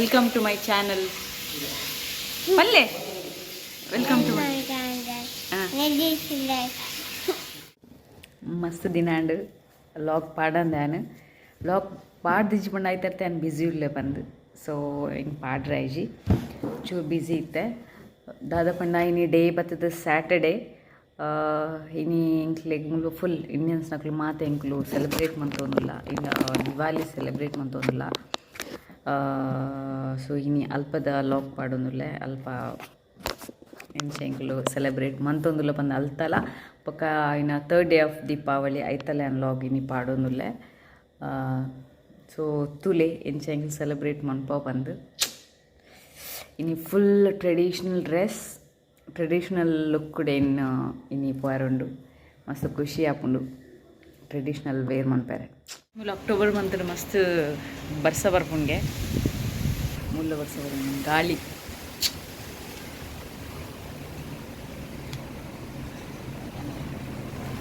Welcome to my channel ಪಲ್ಲೆ. Welcome to my. ಮಸ್ತ್ ದಿನ ಆಂಡ್ ಲಾಗ್ ಪಾಡಂದೆ ಆನ್. ಲಾಗ್ ಪಾಡ್ದಿಜ್ಜಿ ಪಂಡ ಐತರ್ತೆ ಆನ್ ಬ್ಯುಸಿ ಉಲ್ಲೆ ಪಂದ್. ಸೊ ಹಿಂಗೆ ಪಾಡ್ರೆ ಆಯ್ಜಿ, ಚೂರು ಬ್ಯುಸಿ ಇತ್ತೆ. ದಾದ ಪಂಡ ಇನಿ ಡೇ ಬತ್ತದ ಸ್ಯಾಟರ್ಡೆ. ಇನಿ ಎಂಕ್ಲೆಗ್ ಮುಲು ಫುಲ್ ಇಂಡಿಯನ್ಸ್ ನಕುಲು ಮಾತ ಎಂಕ್ಲು ಸೆಲೆಬ್ರೇಟ್ ಮಂತೊಂದುಲ್ಲ, ಇನ್ನು ದಿವಾಲಿ ಸೆಲೆಬ್ರೇಟ್ ಮಂತೊಂದುಲ್ಲ. ಸೊ ಇನಿ ಅಲ್ಪದ ಲಾಗ್ ಪಾಡೊಂದುಲ್ಲೆ. ಅಲ್ಪ ಎಂಚ ಎಂಕುಲು ಸೆಲೆಬ್ರೇಟ್ ಮಂತೊಂದುಲ್ಲ ಪಂದ್ ಅಲ್ತಲ. ಬೊಕ್ಕ ಇನ್ನ ಥರ್ಡ್ ಡೇ ಆಫ್ ದೀಪಾವಳಿ ಐತಲೆ ಲಾಗ್ ಇನಿ ಪಾಡೊಂದುಲ್ಲೆ. ಸೊ ತೂಲೆ ಎಂಚ ಎಂಕುಲು ಸೆಲೆಬ್ರೇಟ್ ಮನ್ಪ ಪಂದ್. ಇನಿ full traditional dress, traditional look ಇನ್ ಇನಿ ಪೋಯರುಂಡು. ಮಸ್ತ್ ಖುಷಿ ಆಪುಂಡು ಟ್ರೆಡಿಷ್ನಲ್ ವೇರ್ ಮನ್ಪೆರೆ. ಮೂಲು ಅಕ್ಟೋಬರ್ ಮಂತ್ ಮಸ್ತ್ ಬರ್ಸ ಬರ್ಪುಂಗೆ. ಮುಲ್ಲ ಬರ್ಸ ಬರ್ಪುಂಡು, ಗಾಳಿ.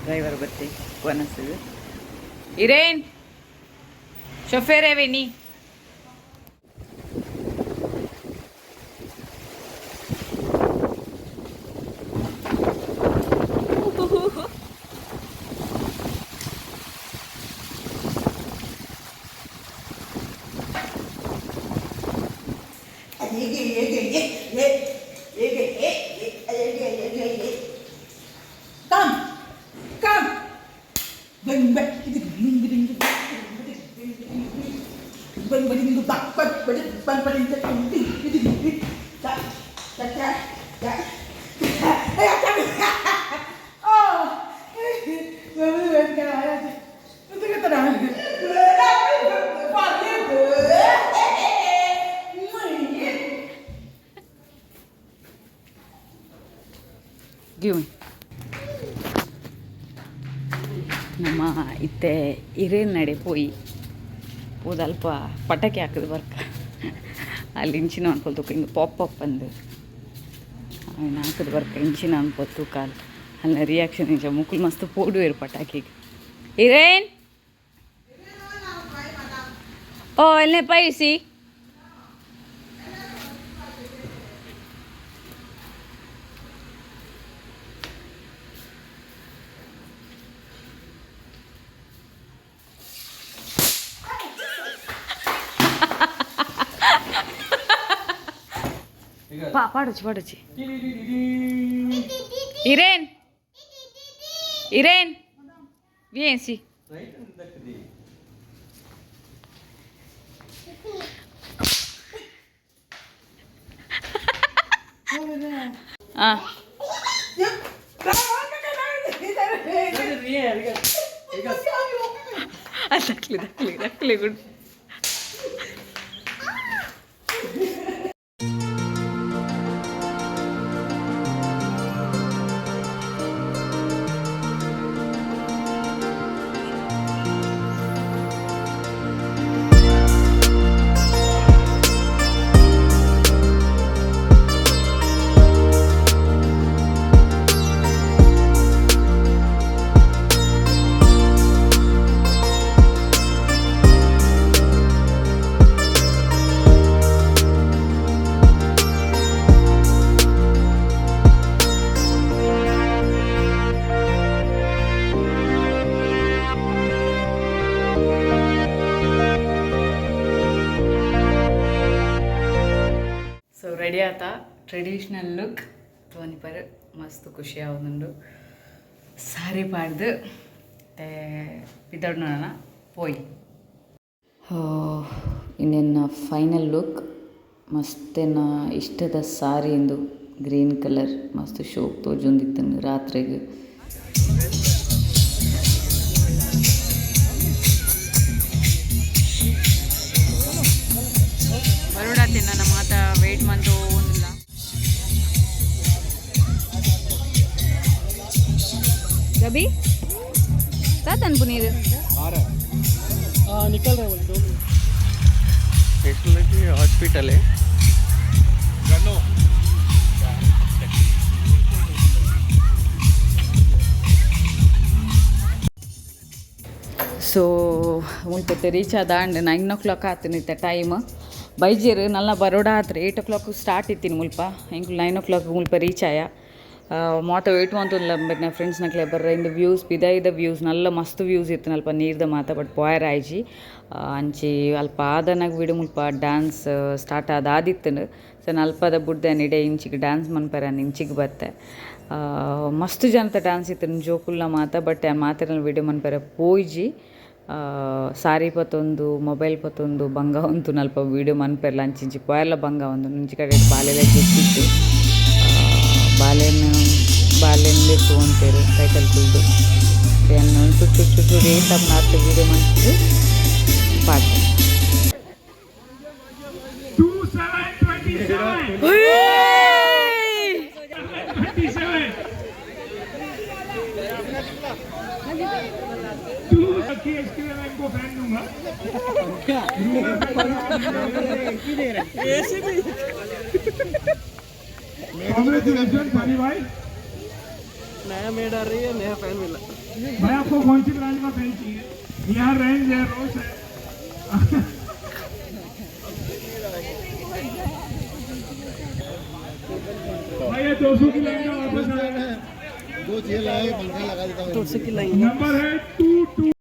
ಡ್ರೈವರ್ ಬತ್ತಿ ವನಸ್ಸು. ಇರೇನ್ ಶೊಫೇರ್ ನಿ. Come, come. Give me. ನಮ್ಮ ಇತ್ತೆ ಹಿರೇನ್ ನಡೆ ಪೋಯಿ ಪೋದು ಅಲ್ಪ ಪಟಾಕಿ ಹಾಕದು ಬರ್ಕ. ಅಲ್ಲಿ ಇಂಚಿನ ಅನ್ಪೋಲ್ ತೂಕ, ಹಿಂಗೆ ಪಾಪ್ ಪಾಪ್ ಅಂದು ಅವನ್ನ ಹಾಕದು ಬರ್ಕ. ಇಂಚಿನ ಅನ್ಪೋ ತೂಕ ಅಲ್ಲಿ ಅಲ್ಲ ರಿಯಾಕ್ಷನ್ ಇಂಚ. ಮುಕುಲು ಮಸ್ತ್ ಪೋಡುವೆರು ಪಟಾಕಿಗೆ. Irene, oh, elle n'est pas ici. ಪಾಡೊಚ್ಚಿ ಪಾಡೊಚ್ಚಿ. Irene, Irene, viens ici. Ah. ದಕ್ಲಿ ದಕ್ಲಿ ದಕ್ಲಿ ಗುಡ್. ಸೊ ರೆಡಿ ಆತ. ಟ್ರೆಡಿಷ್ನಲ್ ಲುಕ್ ತೋನಿಪರ್ ಮಸ್ತ್ ಖುಷಿ ಆವೊಂದುಂಡು. ಸಾರಿ ಪಾಡ್ದು ಪಿದಡ್ನೋಣ ಪೋಯಿ. ಇನ್ನೆನ್ನ ಫೈನಲ್ ಲುಕ್. ಮಸ್ತೆನ ಇಷ್ಟದ ಸಾರಿ ಇಂದು, ಗ್ರೀನ್ ಕಲರ್. ಮಸ್ತ್ ಶೋಕ್ ತೋಜೊಂದಿತ್ತು ರಾತ್ರೆಗ್. ಬರೋಡಾತೆ ನನ್ನ ಮಾತ ವೇಟ್ ಮಂತೊಂದುಲ್ಲ. ಗಬಿ ತಾತನ್ ಪುನೀರ್. निकल रहे बोले 2 मिनट. हॉस्पिटल है. ಸೊ ಮುಲ್ಪ ರೀಚ್ ಆದ. 9 ಓ ಕ್ಲಾಕ್ ಆತನಿತ್ತ ಟೈಮ್. ಬೈಜೆರ್ ನಲ್ಲ ಬರೋಡ ಆತ್ರೆ 8 ಓ ಕ್ಲಾಕ್ ಸ್ಟಾರ್ಟ್ ಇತ್ತೀನಿ ಮುಲ್ಪ. ಎಂಕುಲು 9 ಓ ಕ್ಲಾಕ್ ಮುಲ್ಪ ರೀಚ್ ಆಯ. ಮಾತ ವೇಟ್ ಮಂತೊಂದುಲ್ಲ ಮೆರ್ನ ಫ್ರೆಂಡ್ಸ್ ನಕ್ಲೆ ಬರ್ರ. ಇಂದು ವ್ಯೂಸ್, ಪಿದಾಯಿದ ವ್ಯೂಸ್ ನಲ್ಲ ಮಸ್ತ್ ವ್ಯೂಸ್ ಇತ್ತು ಅಲ್ಪ ನೀರ್ದ ಮಾತ. ಬಟ್ ಪೋಯರ್ ಆಯ್ಜಿ. ಅಂಚಿ ಅಲ್ಪ ಆದನಾಗ ವಿಡು ಮುಲ್ಪ ಡ್ಯಾನ್ಸ್ ಸ್ಟಾರ್ಟ್ ಆದ್ ಆದಿತ್ತುಂಡು. ಸೊ ಅಲ್ಪದ ಬುಡ್ದೆ ಇಡೆ ಇಂಚಿಗೆ ಡ್ಯಾನ್ಸ್ ಮನ್ಪೆರೆ ಇಂಚಿಗೆ ಬತ್ತೆ. ಮಸ್ತ್ ಜನತ ಡ್ಯಾನ್ಸ್ ಇತ್ತು, ಜೋಕುಲ್ನ ಮಾತ. But ಮಾತೆರ್ನ video ಮನ್ಪೆರೆ ಪೋಯಿಜಿ. ಸಾರಿ ಪತೊಂದು, ಮೊಬೈಲ್ ಪತೊಂದು ಬಂಗ ಉಂತು ಅಲ್ಪ ವಿಡಿಯೋ ಮನ್ಪೆರ್ಲ ಅಂಚಿಂಚಿ ಪೋಯರ್ಲ ಬಂಗ ಉಂದು. ಇಂಚಿ ಕಡೆ ಬಾಲೆಲ ಜೆತ್ತಿತ್ತು. ಬಾಲೆನ್ ಬಾಲೆನ್ ತೂವೊಂತೆರ್ ಕೈತಲ್ ಕುಲ್ದು. ಯಾನ್ ಚುಟ್ಟು ಚುಟ್ಟು ಚುಟ್ಟು ಏತ್ ಆತ್ ವಿಡಿಯೋ ಮಲ್ತ್‌ದ್ ಪಾಡ್ದೆ. 2727. 27. टू रखी है, इसके लिए मैं इनको फैन दूंगा। कॉन्ग्रेचुलेशन सानी भाई। नया मेड आ रही है, नया फैन मिला। भाई, आपको कौन सी ब्रांड का फैन चाहिए? यहाँ रेंज है, रोज है। भाई, ये 200 की लाइन का वापस आया। दो छह लाए, पंखा लगा देता हूँ। तुलसी की लाइन। नंबर है 22।